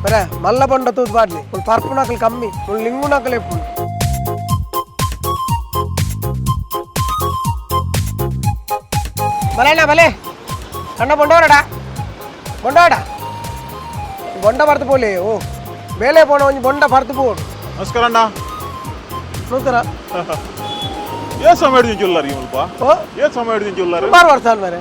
ಬರೇ ಮಲ್ಲ ಬೊಂಡ ತೂದು ಬಾಡ್ಲಿ ಮುಲ್ ಪರ್ಪುನಕಲ್ ಕಮ್ಮಿ ಮುಲ್ ಲಿಂಗುನಕಲ್ ಎಪ್ಪುಂಡು ಬಲೇನಾ ಬಲೆ ಅಣ್ಣ ಬೊಂಡವರಡ ಬೊಂಡವಾಡ ಬೊಂಡ ಬರ್ತು ಪೋಲಿ ಓ ಬೇಲೆ ಪೋಣ ಒಂಜಿ ಬೊಂಡ ಬರ್ತು ಪೋಡು. ನಮಸ್ಕಾರ ಅಣ್ಣ. ನಮಸ್ಕಾರ. ಏ ಸಮಯ ಹಿಡಿದು ಉಲ್ಲಾರಿ ಮುಲ್ಪ? ಓ. ಏ ಸಮಯ ಹಿಡಿದು ಉಲ್ಲಾರಿ? ಸುಮಾರು ವರ್ಷ ಮೇರೆ.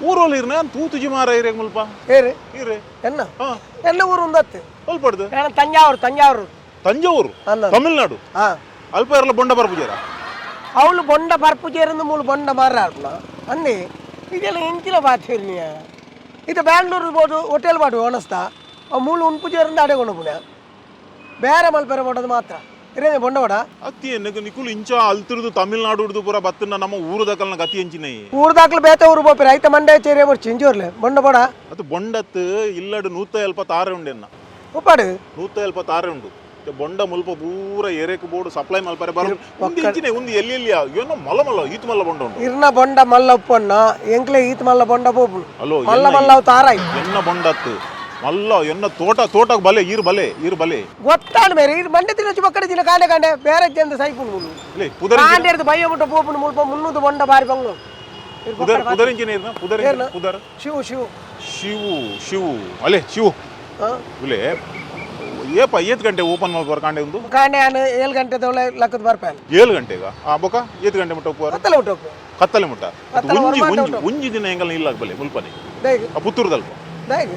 ಊರಲ್ಲಿ ಇರ್ನ ತೂತುಜಿ ಮಾರ ಇರೇ ಮುಲ್ಪ. ಏರು? ಇರೇ. ಎನ್ನ? ಹಾ. ಎನ್ನ ಊರು ಉಂದತ್ತು. ಅಲ್ಪಡ್ದು. ನಾನು ತಂಜಾವೂರು, ತಂಜಾವೂರು. ತಂಜಾವೂರು? ಅಲ್ಲ. ತಮಿಳ್ನಾಡು? ಹಾ. ಅಲ್ಪ ಇರಲ್ಲ ಬೊಂಡ ಬರ್ಪುಜಾರ? ಅವಳು ಬೊಂಡ ಬರ್ಪುಜೇರಂದು ಮೂಲು ಬೊಂಡ ಮಾರ ಅಂದಿ ಇದೆಲ್ಲ ಎಂಚಿನ ಬಾತಿರ್ನಿಯ ಇದು ಬ್ಯಾಂಗ್ಳೂರು ಬೋದು ಹೋಟೆಲ್ ಬಾಡು ಒಣಸ್ತಾ ಅವು ಮೂಲು ಉಣ್ಪುಜೇರಿಂದ ಅಡೆಗೊಂಡು ಪುಣ್ಯ ಬೇರೆ ಮಲ್ಪೆರೆ ಮಾಡೋದು ಮಾತ್ರ ಇರೇ ಬೊಂಡ ಬಡ. ಅತ್ತಿ ಎನ್ನకు ನಿಕುಲು ಇಂಚ ಅಲ್ತಿರುದು ತಮಿಳ್ನಾಡು ಹಿಡಿದು ಪೂರ ಬತ್ತನ ನಮ್ಮ ಊರು ದಕಲ್ನ ಗತಿ ಎಂಚಿನೈ. ಊರ್ದಾಕ್ಲು ಬೇತೆ ಊರು ಬೋಪಿರ ಐತ ಮಂಡೆ ಚೇರಿಯ ಬೋಡು ಚಿಂಜೋರ್ಲೆ ಬೊಂಡ ಬಡ. ಅದು ಬೊಂಡತ್ತು ಇಲ್ಲಡು 176 ಉಂಡೆನ್ನ. ಉಪ್ಪಾಡು. 176 ಉಂಡು. ಇತ್ತೆ ಬೊಂಡ ಮುಲ್ಪ ಪೂರ ಎರೆಕ್ ಬೋರ್ಡ್ ಸಪ್ಲೈ ಮಲ್ಪರೆ ಬರ ಉಂದು ಇಂಚಿನೆ ಉಂದು ಎಲ್ಲಿ ಎಲ್ಲಿ ಏನೋ ಮಲ್ಲ ಮಲ್ಲ ಈತ್ ಮಲ್ಲ ಬೊಂಡ ಉಂಡು. ಇರ್ನ ಬೊಂಡ ಮಲ್ಲ ಉಪ್ಪಣ್ಣ ಎಂಕ್ಲೆ ಈತ್ ಮಲ್ಲ ಬೊಂಡ ಪೋಪುನು. ಅಲೋ. ಮಲ್ಲ ಮಲ್ಲ ಅವು ತಾರಾಯಿ. ಎನ್ನ ಬೊಂಡತ್ತು ಮಲ್ಲ ಎನ್ನ ತೋಟ ತೋಟಕ್ಕೆ ಬಲೆ ಈರು ಬಲೆ ಈರು ಬಲೆ. ಗೊತ್ತಾಣ ಮೇರೆ ಇರ್ ಮಂಡೆ ತಿನ್ನೊಚ್ಚು ಪಕ್ಕಡೆ ದಿನ ಕಾಂಡೆ ಕಾಂಡೆ ಬೇರೆ ಜನ ಸೈಪುನು ಮುಲು. ಇಲ್ಲೇ ಪುದರ್. ಕಾಂಡೆ ಹಿಡ್ದು ಬಯ್ಯ ಮುಟ್ಟ ಪೋಪುನು ಮುಲ್ಪ 300 ಬೊಂಡ ಬಾರಿ ಬಂಗ್ಳು. ಪುದರ್ ಪುದರ್ ಇಂಚಿನ ಇರ್ನ ಪುದರ್ ಇಂಚಿನ ಪುದರ್. ಶಿವು ಶಿವು. ಶಿವು ಶಿವು ಅಲೆ ಶಿವು. ಹಾ. ಇಲ್ಲೇ ಏಪ ಏತ್ ಗಂಟೆ ಓಪನ್ ಮಲ್ಪರ ಕಾಂಡೆ ಒಂದು? ಕಾಂಡೆ ಆನು 7 ಗಂಟೆ ದೊಳೆ ಲಕ್ಕದ ಬರ್ಪೇನು. 7 ಗಂಟೆಗ ಆ ಬೊಕ ಏತ್ ಗಂಟೆ ಮುಟ್ಟ ಉಪ್ಪುವಾರ? ಕತ್ತಲೆ ಮುಟ್ಟ ಉಪ್ಪು. ಕತ್ತಲೆ ಮುಟ್ಟ. ಕತ್ತಲೆ. ಒಂಜಿ ಹೊರಮಾಟ ಒಂಜಿ ಉಂಟು. ಒಂಜಿ ದಿನ ಎಂಗಲ್ ಇಲ್ಲ ಬಲೆ ಮುಲ್ಪನೆ. ದೈಗ್. ಆ ಪುತ್ತೂರುದಲ್ಪ. ದೈಗ್.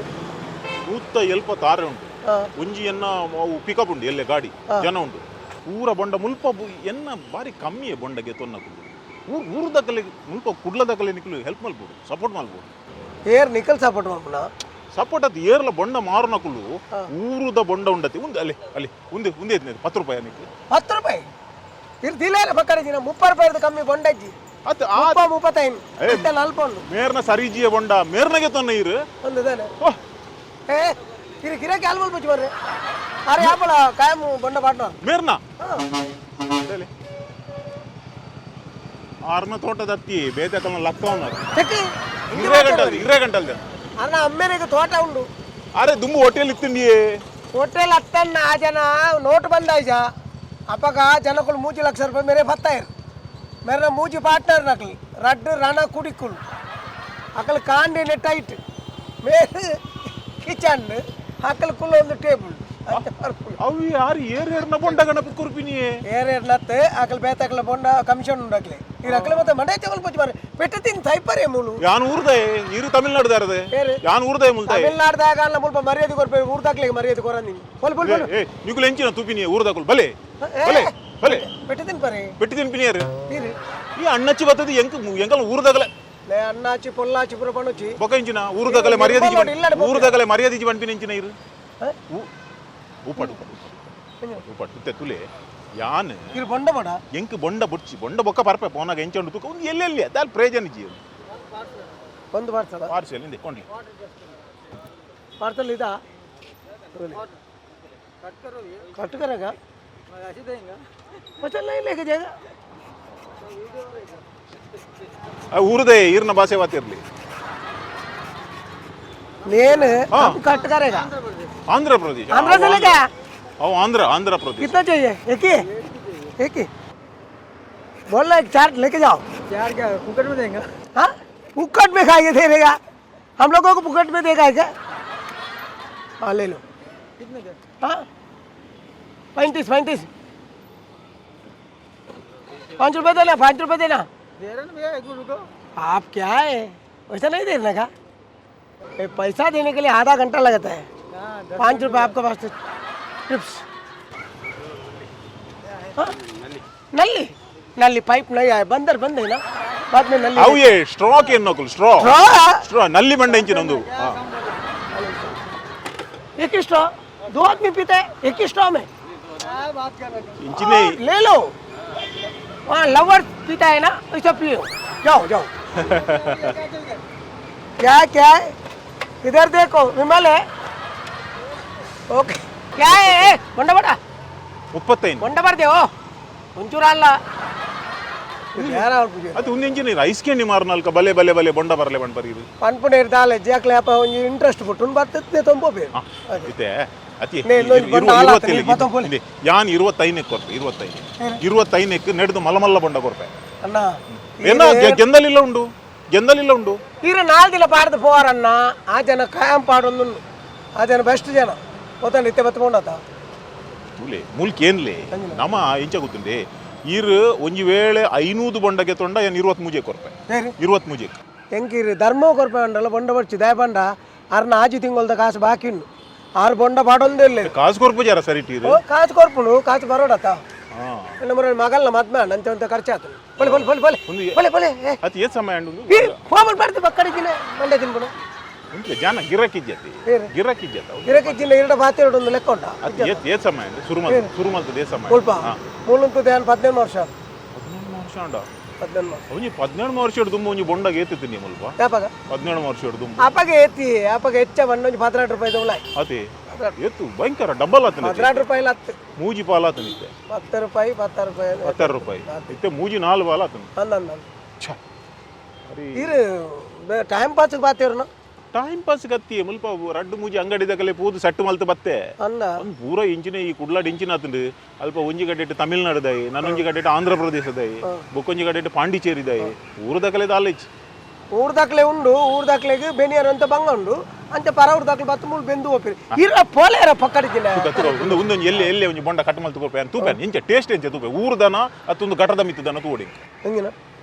176 ಉಂಟು. ಹಾ. ಒಂಜಿ ಎನ್ನ ಅವು ಪಿಕಪ್ ಉಂಟು ಎಲ್ಲೆ ಗಾಡಿ ಜನ ಉಂಟು ಪೂರ ಬೊಂಡ ಮುಲ್ಪ ಎನ್ನ ಬಾರಿ ಕಮ್ಮಿಯೇ ಬೊಂಡಗೆ ತೊನ್ನಕುಲು ಊರು ಊರು ದಕ್ಕಲೆ ಮುಲ್ಪ ಕುಡ್ಲ ದಕ್ಕಲೆ ನಿಕ್ಲು ಹೆಲ್ಪ್ ಮಲ್ಬೋದು ಸಪೋರ್ಟ್ ಮಲ್ಬೋದು. ಏರ್ ನಿಕಲ್ ಸಪೋರ್ಟ್ ಮಲ್ಪುನ. ಸಪೋರ್ಟ್ ಅದು ಏರ್ಲ ಬೊಂಡ ಮಾರುನಕುಲು ಊರುದ ಬೊಂಡ ಉಂಡತಿ ಉಂದು ಅಲ್ಲಿ ಅಲ್ಲಿ ಉಂದೆ ಉಂದೆ ಇದ್ನ 10 ರೂಪಾಯಿ ನಿಕ್ಲು. 10 ರೂಪಾಯಿ ಇರ್ ದಿಲೇರ ಪಕ್ಕಡೆ ದಿನ 30 ರೂಪಾಯಿ ಕಮ್ಮಿ ಬೊಂಡಜ್ಜಿ. ಅತ್ ಆ 30 35 ಇತ್ತೆ ನಲ್ಪ ಉಂಡು. ಮೇರ್ನ ಸರಿಜಿಯ ಬೊಂಡ ಮೇರ್ನಗೆ ತೊನ್ನ ಇರು. ಒಂದು ಇದಾನೆ. ಓಹ್. ಏ ಇರು ಗಿರಾಕಿ ಅಲ್ಮಲ್ ಬುಚ್ಚಿ ಬರ್ರಿ ಅರೆ ಯಾಪಲ ಕಾಯಂ ಬೊಂಡ ಪಾಟ್ನ. ಮೇರ್ನ ಆರ್ನ ತೋಟದ ಅತ್ತಿ ಬೇತಕಲ್ನ ಲಕ್ಕವನ್ನ. ಚೆಕ್. ಇರೇ ಗಂಟಲ್ದು ಇರೇ ಗಂಟಲ್ದು. ಅಣ್ಣ ಅಮ್ಮೇರಿಗೆ ತೋಟ ಉಂಡು. ಅರೆ ದುಂಬು ಹೋಟೆಲ್ ಇತ್ತಿಂಡಿಯೇ. ಹೋಟೆಲ್ ಅತ್ತನ್ನ ಆ ಜನ ನೋಟ್ ಬಂದಾಯ್ಜ ಅಪ್ಪಗ ಜನಕ್ಕಳು 3 ಲಕ್ಷ ರೂಪಾಯಿ ಮೇರೆ ಬತ್ತಾಯಿರು ಮೇರೆ ಮೂಜಿ ಪಾರ್ಟ್ನರ್ ನಕಲಿ ರಡ್ಡು ರಣ ಕುಡಿಕುಲು ಅಕಲ್ ಕಾಂಡಿ ನೆಟ್ಟಾಯ್ತು ಮೇರೆ ಕಿಚನ್ ಅಕಲ್ ಕುಲ್ಲ ಒಂದು ಟೇಬಲ್ ಅಂಚ ಪರ್ಪುಲು. ಅವು ಯಾರು ಏರ್ ಏರ್ನ ಬೊಂಡ ಗಣಪ ಕುರ್ಪಿನಿಯೇ. ಏರ್ ಏರ್ ನತ್ತು ಅಕಲ್ ಬೇತಕಲ ಬೊಂಡ ಕಮಿಷನ್ ಉಂಡು ಅಕ್ಲೆ ಈ ಅಕಲೆ ಮತ್ತೆ ಮಂಡೆ ಚಗಲ್ ಪೂಜೆ ಮಾರೆ ಪೆಟ್ಟು ತಿನ್ ತೈಪರೇ ಮೂಲು. ಯಾನ್ ಊರ್ದೆ ಇರು ತಮಿಳ್ನಾಡುದಾರದೆ. ಏರು? ಯಾನ್ ಊರ್ದೆ ಮುಲ್ತಾಯಿ. ತಮಿಳ್ನಾಡ್ದಾಗ ಅಲ್ಲ ಮುಲ್ಪ ಮರ್ಯಾದೆ ಕೊರ್ಪೆ ಊರ್ದಾಕ್ಲಿಗೆ ಮರ್ಯಾದೆ ಕೊರ ನೀನು ಬೊಲ್ ಬೊಲ್ ಬೊಲ್. ಏ ನಿಕುಲು ಎಂಚಿನ ತುಪಿನಿಯೇ ಊರ್ದಕುಲು ಬಲೆ ಬಲೆ ಬಲೆ. ಪೆಟ್ಟು ತಿನ್ಪರೆ. ಪೆಟ್ಟು ತಿನ್ಪಿನಿಯರು. ನೀರು. ಈ ಅಣ್ಣಚ್ಚಿ ಬತ್ತದ ಎಂಕ್ ಎಂಕಲ್ ಊರ್ದಗಲೆ. ಲೇ ಅಣ್ಣಾಚಿ ಪೊಲ್ಲಾಚಿ ಪುರ ಪಣುಚಿ. ಬೊಕ ಇಂಚಿನ ಊರ್ದಗಲೆ ಮರ್ಯಾದೆ ಇರ್ಬೋದು, ಇಲ್ಲಡೆ ಪೋಪೆ. ಊರ್ದಗಲೆ ಮರ್ಯಾದೆ ಪನ್ಪಿನ ಇಂಚಿನ ಇರು. ಹ? ಉಪ್ಪಡು ಉಪ್ಪಡು ಉಪ್ಪಡು ಇತ್ತೆ ತುಲೆ ಯಾನ್. ಇರು ಬೊಂಡ ಬಡ. ಎಂಕ್ ಬೊಂಡ ಬುಡ್ಚಿ ಬೊಂಡ ಬೊಕ್ಕ ಪರ್ಪೆ ಪೋನಾಗ ಎಂಚ ಉಂಡು ತೂಕ ಒಂದು ಎಲ್ಲೆಲ್ಲಿ ದಾಲ್ ಪ್ರಯೋಜನ ಜೀವ. ಒಂದು ಪಾರ್ಸಲ್. ಪಾರ್ಸೆಲ್ ಇಂದೆ ಕೊಂಡ್ಲಿ. ಪಾರ್ಸಲ್ ಇದಾ कट करेगा अच्छा नहीं लेके जाएगा. ಆ ಊರ್ದೆ ಈರ್ನ ಭಾಷೆ ವಾತಿರ್ಲಿ. నేను हाँ। कट करेगा. ಆಂಧ್ರ ಪ್ರದೇಶ. आंध्रा से लेके आया. ಅವು ಆಂಧ್ರ ಆಂಧ್ರ ಪ್ರದೇಶ. कितना चाहिए? एक ही एक ही बोल रहा है, चार लेके जाओ. चार क्या कुकर में देंगे? हाँ फुकट में खाएंगे दे देगा हम लोगों को फुकट में देगा क्या? हाँ ले लो. कितने के? हाँ 35 35 5 रुपये देना 5 रुपये देना. दे रहे ना भैया, एक मिनट रुको. आप क्या है वैसा नहीं देने का ये पैसा देने के लिए आधा घंटा लगता है. हाँ 10. 5 रुपये आपके पास तो टिप्स. हाँ? नल्ली नल्ली पाइप नहीं आया बंदर बंद है ना बाद में नल्ली. ಅವು ಏ ಸ್ಟ್ರಾಕ್ ಎನ್ನೋಕುಲು ಸ್ಟ್ರಾ. ಸ್ಟ್ರಾ? ಸ್ಟ್ರಾ ನಲ್ಲಿ ಬಂಡ ಇಂಚಿನ ಒಂದು ಹಾ. एक ही स्ट्रॉ दो आदमी पीते हैं एक ही स्ट्रॉ में. क्या बात कर रहे हो? ಇಂಚಿನೇ. ले लो वहाँ लवर पीता है ना वैसा पियो जाओ जाओ. क्या क्या है इधर देखो विमल है ओके क्या है ए, बंडा बड़ा. 35. ಬೊಂಡ ಬರ್ದೇವೋ ಒಂಚೂರು ಅಲ್ಲ ಅದು ಒಂದು ಇಂಚಿನ ಐಸ್ ಕ್ಯಾಂಡಿ ಮಾರು ನಾಲ್ಕ ಬಲೆ ಬಲೆ ಬಲೆ ಬೊಂಡ ಬರಲೆ ಬಂಡ್ ಬರೀರು. ಪನ್ಪುನೇರ್ ದಾಲೆ ಜಾಕ್ಲೆ ಅಪ್ಪ ಒಂಜಿ ಇಂಟ್ರೆಸ್ಟ್ ಬಿಟ್ಟು ಬರ್ತದೆ ತೊಂಬೋಬೇಕು. ಇತ್ತೆ ಅತಿ ನೇ, ಇನ್ನೊಂದು ಬೊಂಡ ಹಾಲಾತ, ನೀ ಪತ್ತೊ ಪೋಲೆ. ಯಾನ್ 25ಕ್ಕೆ ಕೊರ್ಪೆ, 25 25ಕ್ಕೆ ನೆಡ್ದು ಮಲಮಲ್ಲ ಬೊಂಡ ಕೊರ್ಪೆ. ಅಣ್ಣ. ಏನ ಗೆಂದಲಿಲ್ಲ ಉಂಡು, ಗೆಂದಲಿಲ್ಲ ಉಂಡು. ಈರ ನಾಲ್ ದಿನ ಪಾಡ್ದು ಪೋವಾರಣ್ಣ. ಆ ಜನ ಕಾಯಂ ಪಾಡೊಂದು, ಆ ಜನ ಬೆಸ್ಟ್ ಜನ ಗೊತ್ತಂಡ. ಇತ್ತೆ ಬತ್ಕೊಂಡತ. ತೂಲೆ ಮುಲ್ಕಿ ಏನ್ಲೆ ನಮ ಇಂಚ ಗೊತ್ತುಂಡೆ. ಈರ್ ಒಂಜಿ ವೇಳೆ 500 ಬೊಂಡಗೆ ತೊಂಡ ಏನ್ 23 ಕೊರ್ಪೆ. ಸರಿ. 23. ಎಂಕೀರು ಧರ್ಮ ಕೊರ್ಪೆ ಅಂಡಲ್ಲ, ಬೊಂಡ ಬಡ್ಚಿ ದಯ ಪಂಡ ಆರ್ನ ಆಜಿ ತಿಂಗೊಲ್ದ ಕಾಸು ಬಾಕಿ ಉಂಡು. ಆರು ಬೊಂಡ ಪಾಡೊಂದೇ ಇಲ್ಲ. ಕಾಸು ಕೊರ್ಪು ಜರ ಸರಿ ಟೀರು. ಓ, ಕಾಸು ಕೊರ್ಪುಂಡು, ಕಾಸು ಬರೋಡತ್ತ. ನನ್ನ ಮರ ಮಗಲ್ನ ಮದ್ಮೆ ಅಂಚ ಅಂತ ಖರ್ಚಾತು. ಪೊಲೆ ಪೊಲೆ ಪೊಲೆ ಪೊಲೆ. ಒಂದು ಪೊಲೆ ಪೊಲೆ ಏ. ಅತಿ ಏತ್ ಸಮಯ ಅಂಡು? ಈ ಫೋನ್ ಬರ್ತು ಪಕ್ಕಡಿದ್ದೀನಿ ಮಂಡ್ಯ ತಿನ್ಬಿಡು. ಉಂಟ್ಲೆ ಜಾನ ಗಿರಕಿಜ್ಜತಿ. ಏರು? ಗಿರಕಿಜ್ಜತ. ಗಿರಕಿಜ್ಜಿನ ಎರಡು ಬಾತಿ ಎರಡು ಒಂದು ಲೆಕ್ಕ ಉಂಟಾ? ಅತಿ ಏತ್ ಏತ್ ಸಮಯ ಅಂಡು ಸುರು ಮಲ್ತು, ಸುರು ಮಲ್ತದ ಏತ್ ಸಮಯ? ಮುಲ್ಪ ಮೂಲಂತು ದೇನ್ 18 ವರ್ಷ. 18 ವರ್ಷ ಅಂಡ? 18 ವರ್ಷ. ಒಂಜಿ 18 ವರ್ಷ ದುಂಬು ಒಂಜಿ ಬೊಂಡಗೆ ಏತಿತ್ತು ನೀ ಮುಲ್ಪ? ಯಾಪಾಗ? 18 ವರ್ಷ ದುಂಬು. ಅಪಗ ಏತಿ, ಅಪಗ ಹೆಚ್ಚ ಒಂದೊಂದು 18 ರೂಪಾಯಿ ಉಲಾಯ್. ಅತಿ ಏತು ಭಯಂಕರ ಡಬ್ಬಲ್ ಆತನ. 18 ರೂಪಾಯಿ ಹತ್ತು. ಮೂಜಿ ಪಾಲ ಆತನ ಇತ್ತೆ. 10 ರೂಪಾಯಿ, 10 ರೂಪಾಯಿ. 10 ರೂಪಾಯಿ ಇತ್ತೆ ಮೂಜಿ ನಾಲ್ ಪಾಲ ಆತನ. ಅಂದ ಅಂದ. ಛ ಅರಿ. ಇರು ಟೈಮ್ ಪಾಸ್ ಬಾತಿರ್ನ. ಟೈಮ್ ಪಾಸ್ ಗತ್ತಿ ಮುಲ್ಪ ರಡ್ಡು ಮೂಜಿ ಅಂಗಡಿ ದಕಲೆ ಪೂದು ಸೆಟ್ ಮಲ್ತು ಬತ್ತೆ. ಅಂದ. ಒಂದು ಪೂರ ಇಂಚಿನ ಈ ಕುಡ್ಲಾಡ್ ಇಂಚಿನ ಆತಂಡು. ಅಲ್ಪ ಒಂಜಿ ಗಡ್ಡೆ ತಮಿಳ್ನಾಡುದಾಯಿ, ನನ್ನೊಂಜಿ ಗಡ್ಡೆ ಆಂಧ್ರ ಪ್ರದೇಶದಾಯಿ, ಬೊಕ್ಕೊಂಜಿ ಗಡ್ಡೆ ಪಾಂಡಿಚೇರಿದಾಯಿ, ಊರು ದಕಲೆ ದಾಲೇಜ್. ಊರ್ ದಾಖಲೆ ಉಂಡು. ಊರ್ ದಾಖಲೆಗೆ ಬೆನಿಯರ್ ಅಂತ ಬಂಗ ಉಂಡು ಅಂಚ. ಪರ ಊರ್ ದಾಖಲೆ ಬತ್ತು ಮೂಲು ಬೆಂದು ಹೋಪಿರಿ. ಇರ ಪೋಲೆ ಇರ ಪಕ್ಕಡಿದ್ದೀನಿ. ಒಂದು ಒಂದೊಂದು ಎಲ್ಲಿ ಎಲ್ಲಿ ಒಂಜಿ ಬೊಂಡ ಕಟ್ ಮಲ್ತು ಕೊರ್ಪೆ ತೂಪೆ, ಇಂಚ ಟೇಸ್ಟ್ ಎಂಚ ತೂಪೆ. ಊರುದನ ಅತ್ತೊಂದು ಘಟದ ಮಿತ್ತದನ ತೂಡಿ. ಹೆಂಗಿನ?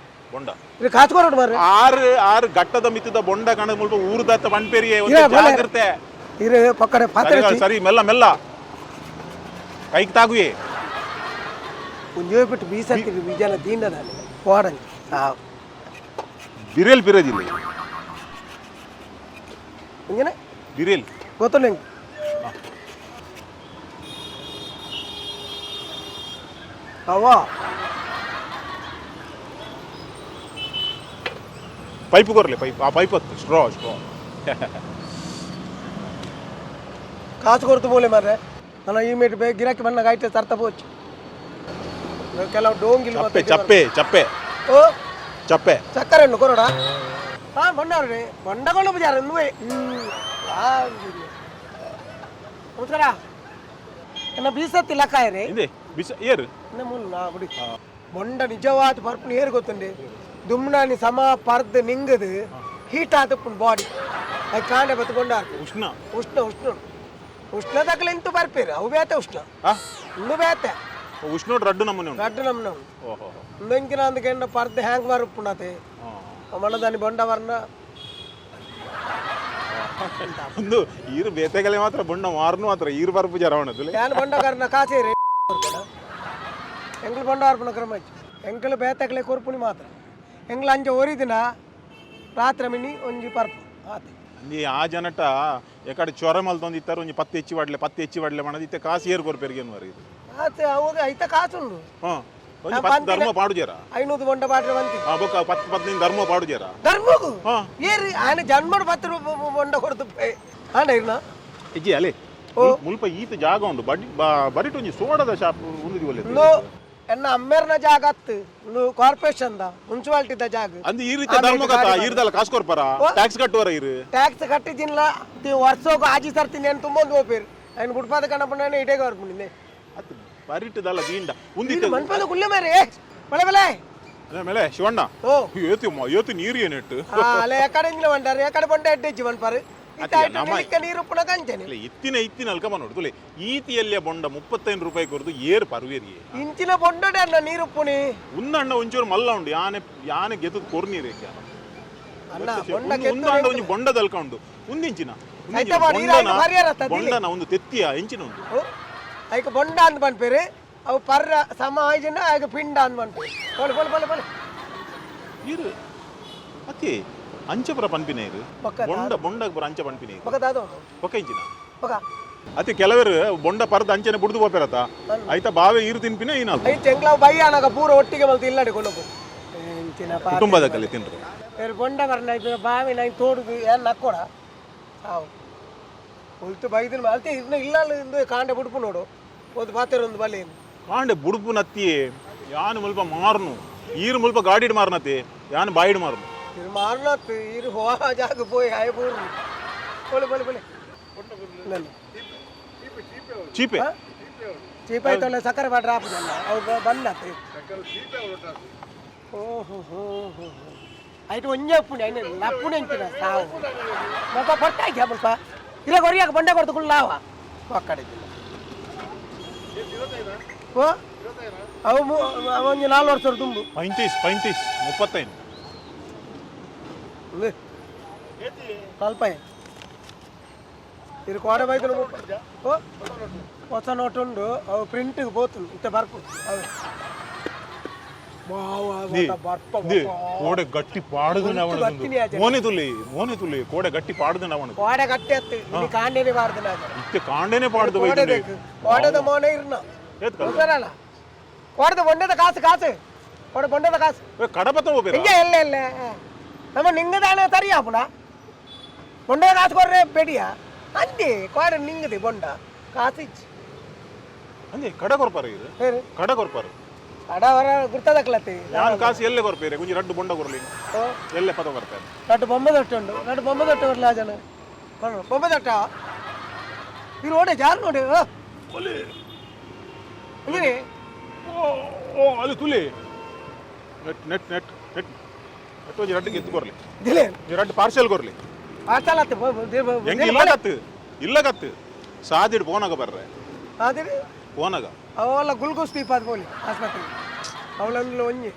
ಬೊಂಡ. ಇದು ಕಾಚು ಕೊರಡು ಮಾರ್ರೆ. ಆರು ಆರು ಘಟ್ಟದ ಮಿತ್ತದ ಬೊಂಡ ಕಣದ ಮುಲ್ಪ ಊರುದತ್ತ ಪನ್ಪೆರಿಯೆ. ಇರ, ಬೋಲೆ. ಜಾಗ್ರತೆ. ಇರು ಪಕ್ಕಡೆ ಪಾತ್ರೆ. ಸರಿ, ಸರಿ, ಮೆಲ್ಲ ಮೆಲ್ಲ, ಕೈಗೆ ತಾಗುವೆ. ಒಂಜೇ ಬಿಟ್ಟು ಬೀಸತ್ತಿ ಬೀಜನ ದೀಂಡದಾನೆ ಪೋಡಂಜಿ ಬಿರೇಲ್ ಬಿರೇದಿಲ್ಲ. ಹಿಂಗನೆ. ಬಿರೇಲ್. ಗೊತ್ತಲ್ಲ ಹೆಂಗೆ ಅವ್ವ. ಪೈಪ್ ಕೊರ್ಲೆ, ಪೈಪ್, ಆ ಪೈಪ್ ಹತ್ತು, ಸ್ಟ್ರಾ ಸ್ಟ್ರಾ. ಕಾಸು ಕೊಡ್ತು ಬೋಲೆ ಮಾರ್ರೆ. ನನ್ನ ಈ ಮೇಟ್ ಬೇ ಗಿರಾಕಿ ಬಣ್ಣ ಐತೆ ತರ್ತ ಪೋಚು ಕೆಲವು ಡೋಂಗಿಲ್. ಚಪ್ಪೆ ಚಪ್ಪೆ ಚಪ್ಪೆ. ಓ. ಚಪ್ಪೆ. ಸಕ್ಕರೆ ಹಣ್ಣು ಕೊರೋಡ. ಹಾ ಬೊಂಡ ಬೊಂಡಕೊಂಡು ಬಜಾರ ನುವೆ. ನಮಸ್ಕಾರ. ಎನ್ನ ಬೀಸತ್ತಿ ಲಕ್ಕಾಯರಿ. ಹಿಂದೆ ಬಿಸ ಏರು. ಎನ್ನ ಮುಲ್ಲ ಬಿಡಿ. ಬೊಂಡ ನಿಜವಾದ ಪರ್ಪುನ ಏರು ಗೊತ್ತುಂಡಿ? ದುಮ್ನಾನಿ ಸಮ ಪರ್ದು ನಿಂಗದು ಹೀಟ್ ಆತಪ್ಪುಂಡು ಬಾಡಿ. ಅದು ಕಾಂಡೆ ಬತ್ತು ಬೊಂಡ. ಉಷ್ಣ. ಉಷ್ಣ ಉಷ್ಣ ಉಷ್ಣ ತಕಲೆ ಇಂತು ಬರ್ಪೇರು ಅವು ಬೇತೆ ಉಷ್ಣ. ಆ. ಇಂದು ಬೇತೆ. ಉಷ್ಣೋಟ್ ರಡ್ಡು ನಮ್ಮನೆ ಉಂಟು. ರಡ್ಡು ನಮ್ಮನೆ ಉಂಟು. ಓಹೋ. ಇಂದೆಂಕಿನ ಅಂದಕೆಂಡ ಪರ್ದು ಹ್ಯಾಂಗ್ ಬರುಪ್ಪುಂಡತೆ. ಮಣ್ಣದಾನಿ ಬೊಂಡ ವರ್ಣ. ಒಂದು ಈರು ಬೇತೆಗಲೆ ಮಾತ್ರ ಬೊಂಡ ಮಾರ್ನು ಮಾತ್ರ ಈರು ಬರ್ಪು ಜರವಣದಲ್ಲಿ. ಯಾನ್ ಬೊಂಡಗಾರನ ಕಾಸೇರಿ ಎಂಗ್ಲು ಬೊಂಡ ಅರ್ಪಣ ಕ್ರಮ ಎಂಕಲು ಬೇತಕಲೆ ಕೊರ್ಪುಣಿ ಮಾತ್ರ. ಎಂಗ್ಲು ಅಂಚ ಒರಿದಿನ ರಾತ್ರಿ ಮಿನಿ ಒಂಜಿ ಪರ್ಪು ಆತೆ. ಅಂದಿ ಆ ಜನಟ ಎಕಡೆ ಚೊರ ಮಲ್ತೊಂದು ಇತ್ತಾರೆ. ಒಂಜಿ ಪತ್ತೆ ಹೆಚ್ಚಿ ವಾಡ್ಲೆ, ಪತ್ತೆ ಹೆಚ್ಚಿ ವಾಡ್ಲೆ ಮಾಡದು. ಇತ್ತೆ ಕಾಸು ಏರು ಕೊರ್ಪೆರಿಗೆ ಏನು ಇದು? ಆತೆ ಅವಾಗ ಐತ ಕಾಸುಂಡು. ಹಾ, ಒಂಜಿ ಪತ್ತು ಧರ್ಮ ಪಾಡು ಜರ. 500 ಬೊಂಡ ಪಾಟ್ರೆ ಬಂತಿ. ಹಾ, ಬೊಕ್ಕ 10 15 ಧರ್ಮ ಪಾಡು ಜರ. ಧರ್ಮಗು? ಹಾ. ಏರಿ ಆನೆ ಜನ್ಮಡು 10 ರೂಪಾಯಿ ಬೊಂಡ ಕೊಡ್ತು ಆಂಡ ಇರ್ನ. ಇಜ್ಜಿ ಅಲೆ ಮುಲ್ಪ ಈತ ಜಾಗ ಉಂಡು ಬಡಿ ಬರಿಟ್ ಒಂಜಿ ಸೋಡದ ಶಾಪ್ ಒಂದು ಒಳ್ಳೆ. ಇಂದು ಎನ್ನ ಅಮ್ಮೇರ್ನ ಜಾಗ ಅತ್ತು ಇಂದು, ಕಾರ್ಪೊರೇಷನ್ the ಮುನ್ಸಿಪಾಲಿಟಿದ ಜಾಗ. ಅಂದ್ ಈ ರೀತಿ ಧರ್ಮ ಕಥ ಈರ್ದಲ್ಲ ಕಾಸು ಕೊರ್ಪರ, ಟ್ಯಾಕ್ಸ್ ಕಟ್ಟುವರ ಇರು? ಟ್ಯಾಕ್ಸ್ ಕಟ್ಟಿದ್ದಿಲ್ಲ. ವರ್ಷೋಗು ಆಜಿ ಸರ್ತೀನಿ ಏನು ತುಂಬೊಂದು ಹೋಗ್ಬೇರು. ఆయన ಗುಡ್ಪಾದ ಕಣ್ಣಪ್ಪನ ಇಡೇ ಬರ್ಪುಂಡಿಂದೆ. ಅತ್ ಬರಿಟ್ಟದಲ್ಲ ದೀಂಡ ಉಂದಿತ್ತೆ. ಮನ್ಪದ ಕುಲ್ಲೆ ಮೇರೆ ಬಳೆ ಬಳೆ. ಮೇಲೆ ಶಿವಣ್ಣ. ಓ. ಏತಿ ಏತಿ ನೀರು ಏನಿಟ್ಟು. ಅಲ್ಲ ಎಕಡೆ ಇಂಜಿನ ಬಂಟಾರು ಎಕಡೆ ಬಂಡ ಎಡ್ಡೆಜ್ಜಿ ಬಂಪಾರು. ನೀರು ಉಪ್ಪುನ ಕಂಚನೆ. ಇಲ್ಲ, ಇತ್ತಿನ ಇತ್ತಿನ ಅಲ್ಕ ನೋಡು ತುಲೆ. ಈತಿಯಲ್ಲಿಯ ಬೊಂಡ 35 ರೂಪಾಯಿ ಕೊರದು ಏರು ಪರ್ವೇರಿ. ಇಂಚಿನ ಬೊಂಡಡೆ ಅಣ್ಣ ನೀರು ಉಪ್ಪುನಿ. ಉನ್ನಣ್ಣ ಒಂಚೂರು ಮಲ್ಲ ಉಂಡು. ಯಾನೆ ಯಾನೆ ಗೆದ್ದು ಕೊರ್ನೀರು. ಅಣ್ಣ ಬೊಂಡ. ಉಂದಾಂಡ ಒಂಜಿ ಬೊಂಡದ ಅಲ್ಕ ಉಂಡು ಉಂದಿಂಚಿನ. ಐತ ಬಾಡಿ, ನೀರು ಐತ ಪರಿಹಾರ ತದಿಲೆ. ಬೊಂಡನ ಒಂದು ತೆತ್ತಿಯ ಇಂಚಿನ ಒಂದು. ಐಕ ಬೊಂಡ ಅಂದ್ ಪನ್ಪೇರು. ಅವು ಪರ್ರ ಸಮ ಆಯ್ಜಿನ ಐಕ ಪಿಂಡ ಅಂದ್ ಪನ್ಪೇರು. ಪೋಲೆ ಪೋಲೆ ಪೋಲೆ ಪೋಲೆ. ಇರು ಅತಿ ಅಂಚಪುರ ಪನ್ಪಿನ ಇರು. ಬೊಕ್ಕ. ಬೊಂಡ ಬೊಂಡಗ್ ಪುರ ಅಂಚ ಪನ್ಪಿನ ಇರು. ಬೊಕ ದಾದ? ಬೊಕ್ಕ ಇಂಚಿನ. ಬೊಕ. ಅತಿ ಕೆಲವರು ಬೊಂಡ ಪರ್ದ ಅಂಚನೆ ಬುಡ್ದು ಪೋಪೆರತ ಐತ ಬಾವೆ ಈರು ತಿನ್ಪಿನ ಏನಾದ್ರು. I ಚೆಂಗ್ಲಾವ್ ಬೈ ಅನಗ ಪೂರ ಒಟ್ಟಿಗೆ ಮಲ್ತು ಇಲ್ಲಡೆ ಕೊಂಡು ಇಂಚಿನ ಪಾತೆ. ಕುಟುಂಬದ ಕಲೆ ತಿನ್ರಿ. ಬೇರೆ ಬೊಂಡ ಬರ್ನ ಬಾವಿ ನೈ ತೋಡುದು ಏನ್ ನಕ್ಕೊಡ ಹಾವು ಉಲ್ತು ಬೈದಿನ ಅಲ್ತೆ ಇನ್ನು ಇಲ್ಲ. ಇಂದು ಕಾಂಡೆ ಬುಡ್ಪು ನೋಡು ಒಂದು ಪಾತೆರ ಒಂದು ಬಲೆ. ಕಾಂಡೆ ಬುಡುಪು ನತ್ತಿ ಯಾನು ಮುಲ್ಪ ಮಾರ್ನು. ಈರು ಮುಲ್ಪ ಗಾಡಿಡ್ ಮಾರ್ನತಿ, ಯಾನು ಬಾಯಿಡ್ ಮಾರ್ನು. ಇರು ಮಾರ್ನತ್ತು ಇರು ಹೋ ಜಾಗ ಪೋಯಿ ಆಯ ಪೂರು. ಪೋಲೆ ಪೋಲೆ ಪೋಲೆ. ನನ್ನ ಚೀಪೆ. ಚೀಪ ಆಯ್ತಲ್ಲ, ಸಕ್ಕರೆ ಪಾಡ್ರ ಆಪುಜಲ್ಲ ಅವು ಬಂದತ್ತೆ. ಓಹೋ ಹೋ ಹೋ, ಐಟ್ ಒಂಜೆ ಉಪ್ಪುಂಡು, ಐನ ಲಪ್ಪುಂಡು ಎಂಚಿನ ಸಾವು ಮಗ ಪಟ್ಟಾಕಿ ಮುಲ್ಪ ಇಲ್ಲ ಕೊರಿಯಾಕ ಬಂಡೆ ಕೊಡ್ತು ಕುಳ್ಳಾವ ಒಕ್ಕಡೆ. ಓ, ಅವು ಒಂಜಿ 4 ವರ್ಷ ತುಂಬು. 35, 35, 35. ನಲ್ಪೈ ಇದು ಕೋಡೆ ಬೈದಲು. ಓ, ಹೊಸ ನೋಟ್ ಉಂಡು, ಅವು ಪ್ರಿಂಟಿಗೆ ಬೋತು ಇತ್ತೆ ಬರ್ಪು ಅವು. ಬರ್ಪ. ಕೋಡೆ ಗಟ್ಟಿ ಪಾಡುದು. ಬರ್ತೀನಿ ಆಚೆ. ಮೋನೆ ತುಲಿ, ಮೋನೆ ತುಲಿ, ಕೋಡೆ ಗಟ್ಟಿ ಪಾಡುದು ನವಣ. ಕೋಡೆ ಗಟ್ಟಿ ಅತ್ತು ಇಲ್ಲಿ ಕಾಂಡೇನೆ ಬಾರ್ದು ನಾಗ. ಇತ್ತೆ ಕಾಂಡೇನೆ ಪಾಡುದು. ಕೋಡೆ ಬೈದುಂಡು. ಬೇಕು, ಕೋಡೆದ ಮೋನೆ ಇರ್ನ. ಏತ್ ಕಲ್ತ? ಗೊತ್ತಲ್ಲ, ಕೋಡೆದ ಬೊಂಡದ ಕಾಸು, ಕಾಸು ಕೋಡೆ ಬೊಂಡದ ಕಾಸು. ಏ, ಕಡಪತ್ತ ಹೋಗ್ಬೇರಾ? ಹಿಂಗೆ ಎಲ್ಲ ಎಲ್ಲ ನಮ್ಮ ನಿಂಗದಾನೆ ತರಿಯಾಪುಣ ಬೊಂಡದ ಕಾಸು ಕೊರ್ರೆ ಬೇಡಿಯ ಅಂದೆ ಕೋಡೆ ನಿಂಗದೆ ಬೊಂಡ ಕಾಸು ಇಚ್ಚಿ. ಅಂದೆ ಕಡ ಕೊರ್ಪಾರ ಇದು. ಹೇರು? ಕಡ ಕೊರ್ಪಾರ. ಅಡ ಹೊರ ಗುರ್ತದಕ್ಲತ್ತಿ. ನಾನು ಕಾಸು ಎಲ್ಲೆ ಕೊರ್ಪೇರೆ? ಒಂಜಿ ರಡ್ಡು ಬೊಂಡ ಕೊರ್ಲಿ, ಎಲ್ಲೆ ಪದ ಕೊರ್ಪೇರೆ? ನಟ್ಟು ಬೊಂಬೆ ದೊಟ್ಟ ಉಂಡು, ನಟ್ಟು ಬೊಂಬೆ ದೊಟ್ಟ ಬರ್ಲ ಜನ ಕೊಡು, ಬೊಂಬೆ ದೊಟ್ಟ ಈ ರೋಡೆ ಜಾರು ನೋಡಿ. ಒಲೆ. ಅಂಗಿರಿ. ಓ ಓ, ಅಲ್ಲಿ ತುಲಿ, net net net net net, ಒಂಜಿ ರಡ್ಡು ಗೆದ್ದು ಕೊರ್ಲಿ. ದಿಲೆ. ಒಂಜಿ ರಡ್ಡು ಪಾರ್ಸೆಲ್ ಕೊರ್ಲಿ. ಆಚಲತ್ತೆ. ಹೆಂಗೆ ಇಲ್ಲ ಕತ್ತು, ಇಲ್ಲ ಕತ್ತು, ಸಾದಿಡ್ ಪೋನಾಗ ಬರ್ರೆ. ಅದೇ. ಪೋನಾಗ. ಅವೆಲ್ಲ ಗುಲ್ಕೋಸ್ ದೀಪ ಪೋಲಿ ಆಸ್ಪತ್ರೆ ಅವಳೊಂದು ಒಂಜಿ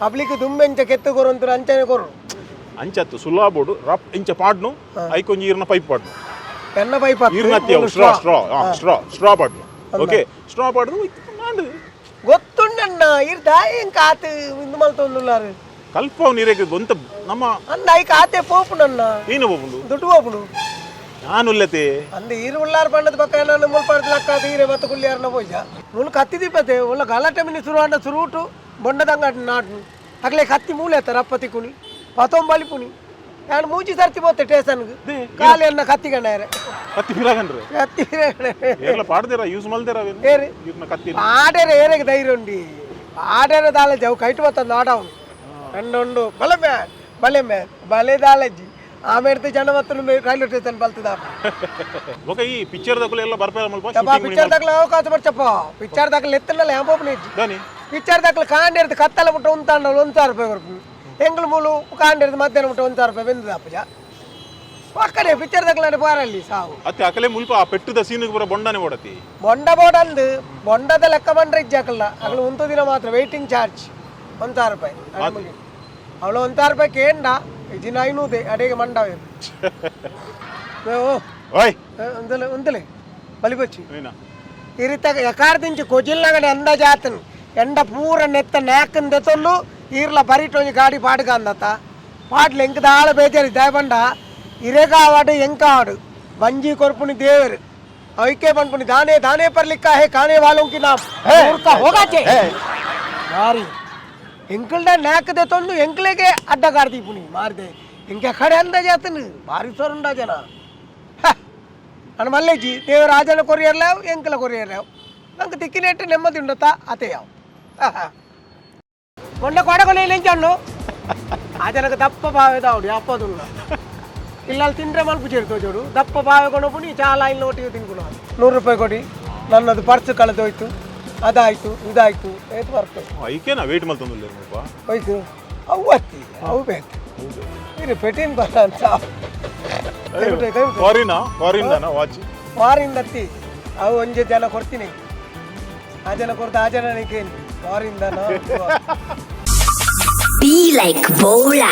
ಪಬ್ಲಿಕ್ ದುಂಬೆಂಚ ಕೆತ್ತು ಕೊರು ಅಂಚನೆ ಕೊರು. ಅಂಚತ್ತು ಸುಲಾಬೋಡು ರಪ್ ಇಂಚ ಪಾಡ್ನು, ಐಕೊಂಜಿ ಈರ್ನ ಪೈಪ್ ಪಾಡ್ನು. ಎನ್ನ ಪೈಪ್? ಈರ್ನ ಅತ್ತಿ ಅವು ಸ್ಟ್ರಾ, ಸ್ಟ್ರಾ, ಸ್ಟ್ರಾ, ಸ್ಟ್ರಾ ಪಾಡ್ನು. ಓಕೆ, ಸ್ಟ್ರಾ ಪಾಡ್ದು ನಾಂಡು. ಗೊತ್ತುಂಡಣ್ಣ, ಇರ್ ದಾಯಿ ಕಾತು ಇಂದು ಮಲ್ತೊಂದುಲ್ಲಾರು. ಕಲ್ಪವು ನೀರಿಗೆ ಒಂತ ನಮ್ಮ. ಅಂದ I ಕಾತೆ ಪೋಪುನಣ್ಣ. ಏನು ಹೋಗುಂಡು? ದುಡ್ಡು ಪೋಪುಡು. ನಾನು ಉಲ್ಲತೆ. ಅಂದ ಈರು ಉಳ್ಳಾರು ಪಂಡದ ಪಕ್ಕ ನಾನು ಮುಲ್ಪಾಡ್ದ ಲಕ್ಕ ಈರೆ ಬತ್ತ ಕುಳ್ಳಿಯಾರನ ಪೋಯ್ಯ ಮುಲ್ ಕತ್ತಿ ದೀಪತೆ ಉಲ್ಲ ಗಲಾಟೆ ಮಿನಿ ಸುರು ಅಂಡ ಸುರುಟು ಬೊಂಡದಂಗ ನಾಟು ಅಗ್ಲೆ ಕತ್ತಿ ಮೂಲೆ ಅತ್ತ ರಪ್ಪ ತಿಕ್ಕುಣಿ ಪತೊಂಬಲಿ ಪುಣಿ ನಾನು ಮೂಜಿ ಸರ್ತಿ ಪೋತೆ ಸ್ಟೇಷನ್ಗೆ ಖಾಲಿ ಅನ್ನ ಕತ್ತಿ ಗಂಡಾರೆ. ಕತ್ತಿ ಫಿರಾಗನ್ರೆ. ಕತ್ತಿ. ಏರ್ಲ ಪಾಡ್ದಿರ, ಯೂಸ್ ಮಲ್ದಿರ? ಏರು? ಈರ್ನ ಕತ್ತಿ. ಆಡೇರೆ ಏರೆಗೆ ಧೈರ್ಯ ಉಂಡಿ ಆಡೇರೆ ದಾಲಜಿ ಅವು ಕೈಟು ಬತ್ತಂದು ಆಡವನು ಉಂಡು ಬಲೆ ಮ್ಯಾನ್, ಬಲೆ ಮ್ಯಾನ್, ಬಲೆ ದಾಲಜಿ ಆಮೇಲೆ ಜನ ಮತ್ತು ರೈಲ್ವೆ ಸ್ಟೇಷನ್ ಬಲ್ತದ. ಓಕೆ, ಈ ಪಿಕ್ಚರ್ ದಕುಲು ಎಲ್ಲ ಬರ್ಪೇರ ಮಲ್ಪ. ಚಪ್ಪ, ಪಿಕ್ಚರ್ ದಾಖಲೆ ಅವಕಾಶ ಬರ್ಚಪ್ಪ. ಪಿಕ್ಚರ್ ದಾಖಲೆ ಎತ್ತನಲ್ಲ ಎಂಪೋಪು ನಿಜ್ಜಿ. ದಾನಿ? ಪಿಕ್ಚರ್ ದಾಖಲೆ ಕಾಂಡಿರ್ದು ಕತ್ತಲ ಮುಟ್ಟ ಉಂತಾಂಡ 1000 ರೂಪಾಯಿ ಕೊರ್ಪು. ಎಂಗ್ಳು ಮೂಲು ಕಾಂಡಿರ್ದು ಮಧ್ಯಾಹ್ನ ಮುಟ್ಟ 1000 ರೂಪಾಯಿ ಬೆಂದದ ಅಪ್ಪಜ ಪಕ್ಕನೆ. ಪಿಕ್ಚರ್ ದಾಖಲೆ ಪಾರಲ್ಲಿ ಸಾವು. ಅತ್ತೆ ಅಕಲೆ ಮುಲ್ಪ ಆ ಪೆಟ್ಟದ ಸೀನಿಗೆ ಬರ ಬೊಂಡನೆ ಓಡತಿ. ಬೊಂಡ ಬೋಡಂದು ಬೊಂಡದ ಲೆಕ್ಕ ಬಂಡ್ರೆ ಇಜ್ಜಾಕಲ್ಲ. ಅಗಲು ಉಂತು ದಿನ ಮಾತ್ರ ವೆಯ್ಟಿಂಗ್ ಚಾರ್ಜ್ 1000 ರೂಪಾಯಿ. ಅವಳು 1000 ರೂಪಾಯಿ ಕೇಂಡ ಇಜಿನ ಐನೂದೆ ಅಡಿಗೆ ಮಂಡವೆ. ಓ. ಓಯ್. ಉಂತಲೆ ಉಂತಲೆ ಬಲಿಬಚ್ಚಿ. ನೀನಾ? ಇರಿತ ಎಕಾರ್ದಿಂಚಿ ಕೊಜಿಲ್ನಗಡೆ ಅಂದಾಜಾತನ್ ಎಂಡ ಪೂರ ನೆತ್ತ ನ್ಯಾಕನ್ ದೆತೊಲ್ಲು ಈರ್ಲ ಬರಿಟೊಂಜಿ ಗಾಡಿ ಪಾಡ್ಗ ಅಂದತ ಪಾಡ್ಲೆ ಎಂಕ್ ದಾಳ ಬೇಜಾರಿ ದಯಬಂಡ ಇರೆಗಾವಾಡು ಎಂಕಾವಾಡು ಬಂಜಿ ಕೊರ್ಪುನಿ ದೇವರು ಐಕೆ ಪನ್ಪುನಿ ದಾನೆ ದಾನೆ पर लिखा है खाने वालों की नाम मूर्खा होगा चे ಮಾರಿ ಎಂಕಲ್ಡ ನ್ಯಾಕ್ ದೆತೊಂದು ಎಂಕ್ಲೆಗೆ ಅಡ್ಡ ಗಾರ್ದೀಪುನಿ ಮಾರ್ದೆ ಇಂಕೆ ಕಡೆ ಅಂದಾಜಾತನ್ ಭಾರಿ ಸೊರುಂಡ ಜನ. ನಾನು ಮಲ್ಲೇಜಿ ದೇವರ ರಾಜನ ಕೊರಿಯರ್ ಲಾವ್ ಎಂಕಲ ಕೊರಿಯರ್ ಲಾವ್ ನಂಗೆ ತಿಕ್ಕಿನೆಟ್ಟು ನೆಮ್ಮದಿ ಉಂಡತ್ತ ಅತೆ ಯಾವ ಮೊನ್ನೆ ಕೊಡಗೊಲೆ ಎಂಚಣ್ಣು ಆ ಜನಕ್ಕೆ ದಪ್ಪ ಬಾವೆದ ಅವಡು ಅಪ್ಪದುಲ್ಲ ಇಲ್ಲ. ಅಲ್ಲಿ ತಿಂದ್ರೆ ಮಲ್ಪು ಸೇರ್ತೋ ಜೋಡು ದಪ್ಪ ಬಾವೆ ಕೊನಪುನಿ ಚಾಲ ಇಲ್ಲ ಒಟ್ಟಿಗೆ ತಿನ್ಕುಣ 100 ರೂಪಾಯಿ ಕೊಡಿ, ನನ್ನದು ಪರ್ಸ್ ಕಳೆದೋಯ್ತು, ಅದಾಯ್ತು ಇದಾಯ್ತು ಏತು ಬರ್ತದೆ. ಐಕೆನಾ ವೇಟ್ ಮಲ್ತೊಂದುಲ್ಲೇರ್ ಮುಲ್ಪ? ಹೋಯ್ತು ಅವು ಅತ್ತಿ ಅವು ಬೇಕು ಇದು ಪೆಟಿನ್ ಬರ ಅಂತ ಕೈ ಬಿಟ್ಟು, ಕೈ ಬಿಟ್ಟು. ಫಾರಿನಾ, ಫಾರಿನ್ ದಾನ ವಾಚ್? ಫಾರಿನ್ ಅತ್ತಿ ಅವು ಒಂಜೆ ಜನ ಕೊಡ್ತೀನಿ, ಆ ಜನ ಕೊಡ್ತಾ ಆ ಜನ ಕೇಳಿ ಫಾರಿನ್. Be like Bola.